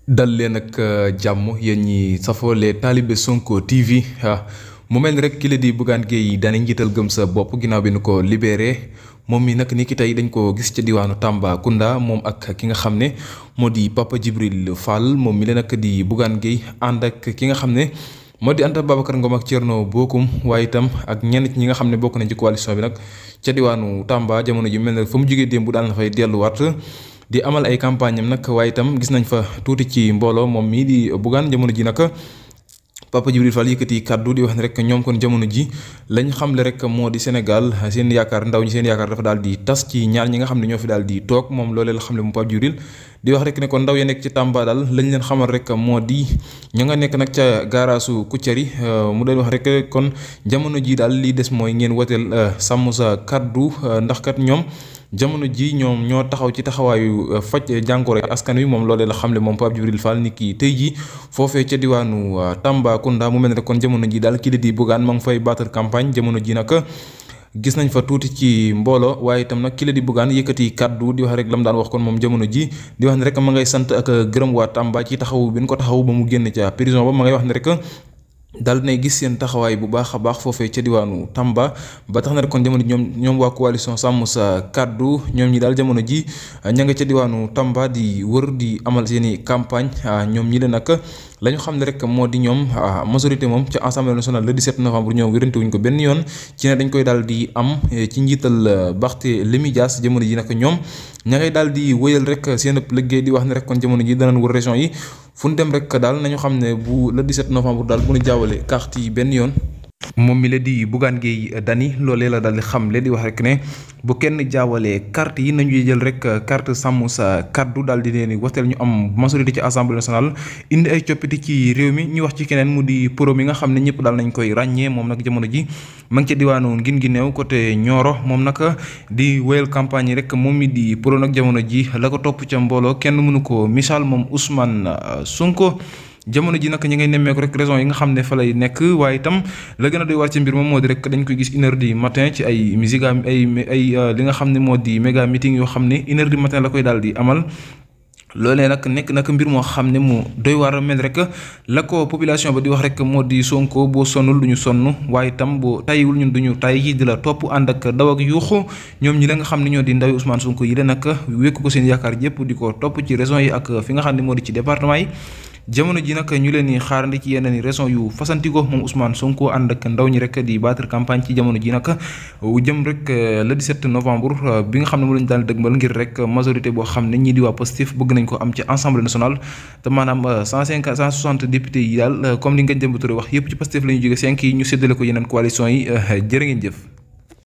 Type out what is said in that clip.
dal leen ak jàmm yéen ñi safoo les talibé Sonko TV mu mel ni rek ki la di Bougane Gueye Dany njiital gëm sa bopp ginnaaw bi nu ko libéré moom mi nag ni ki tey dañ ko gis ca diwaanu Tambacounda moom ak ki nga xam ne moo di Papa Djibril Fall moom mi la nag di Bougane Gueye ànd ak ki nga xam ne moo di Anta Babacar Ngom ak Thierno Bocoum waaye itam ak ñenn ñi nga xam ne bokk nañ ci coalition bi nag ca diwaanu Tamba jamono ji mel ne fa mu jógee démb daal na fay delluwaat. di amal ay campagne am nag waaye itam gis nañ fa tuuti ci mbooloo moom mii di Bougane jamono ji nag Papa Djibril Fall yëkkati kàddu di wax ne rek ñoom kon jamono ji lañ xamle rek moo di Sénégal seen yaakaar ndaw ñi seen yaakaar dafa daal di tas ci ñaar ñi nga xam ne ñoo fi daal di toog moom loolee la xamle mu Papa Djibril di wax rek ne kon ndaw ya nekk ci Tamba daal lañ leen xamal rek moo di ñu nga nekk nag ca gaaraasu Kuccari mu doon wax rek kon jamono ji daal li des mooy ngeen woteel sàmm sa kàddu ndax kat ñoom jamono ji ñoom ñoo taxaw ci taxawaayu faj jàngoro askan wi moom loolee la xamle moom Pape Djibril Fall ni ki tey ji foofee ca diwaanu Tambacounda mu mel ne rek kon jamono ji daal kii la di Bougane ma ngi fay battre campagne jamono ji nag gis nañ fa tuuti ci mbooloo waaye itam nag kii la di Bougane yëkkati kàddu di wax rek lam daan wax kon moom jamono ji di wax ne rek ma ngay sant ak gërëm waa Tamba ci taxawu bi ñu ko taxawu ba mu génn ca prison ba ma ngay wax ne rek daal dinay gis seen taxawaay bu baax a baax foofee ca diwaanu Tamba ba tax na rek kon jamono ji ñoom waa coalition sàmm sa kàddu ñoom ñi daal jamono ji ña nga ca diwaanu Tamba di wër di amal seen i campagne ñoom ñi leen nag la ñu xam ne rek moo di ñoom majorité moom ca assemblée nationale le 17 novembre ñoom wérante wuñ ko benn yoon ci ne dañ koy daal di am ci njiital Barthélémy Dias jamono ji nag ñoom ña ngay daal di wëyal rek seen liggéey di wax ne rek kon jamono ji danañ wër région yi fu ñu dem rek daal nañu xam ne bu le 17 novembre daal bu ñu jaawale carte yi benn yoon. moom mi la di Bougane Gueye Dany loolee la daal di xamle di wax rek ne bu kenn jaawalee carte yi nañu jël rek carte sàmm sa kaddu daal di leen woteel ñu am majorité ci assemblée nationale indi ay coppite ci réew mi ñu wax ci keneen mu di Pro mi nga xam ne ñëpp daal nañ koy ràññee moom nag jamono ji ma ngi ca diwaanu Guinguinéo côté Nioro moom nag di wéyal campagne yi rek moom mi di Pro nag jamono ji la ko topp ca mbooloo kenn mënu ko misaal moom Ousmane Sonko. jamono ji nag ñi ngay nemmeeku rek raison yi nga xam ne fa lay nekk waaye itam la gën a doy war ci mbir moom moo di rek dañ koy gis 1h du matin ci ay musique ay li nga xam ne moo di méga meeting yoo xam ne 1h du matin la koy daal di amal. loolee nag nekk nag mbir moo xam ne mu doy waar mel rek la ko population ba di wax rek moo di Sonko boo sonnul du ñu sonn waaye itam boo tayiwul ñun duñu tay yi di la topp ànd ak daw ak yuuxu ñoom ñi la nga xam ne ñoo di ndawi Ousmane Sonko yi de nag wékk ko seen yaakaar yëpp di ko topp ci raison yi ak fi nga xam ne moo di ci département yi. jamono ji nag ñu leen di xaarandi ci yeneen i raison yu fasantikoo moom Ousmane Sonko ànd ak ndaw ñi rek di battre campagne ci jamono ji nag jëm rek le 17 novembre bi nga xam ne mu lañu daal dëgmal ngir rek majorité boo xam ne ñii di waa Pastef bëgg nañ ko am ci assemblée nationale te maanaam 160 députés yi daal comme li nga jëmbature wax yëpp ci Pastef la ñu jóge 5 yi ñu séddale ko yeneen coalition yi jërë ngeen jëf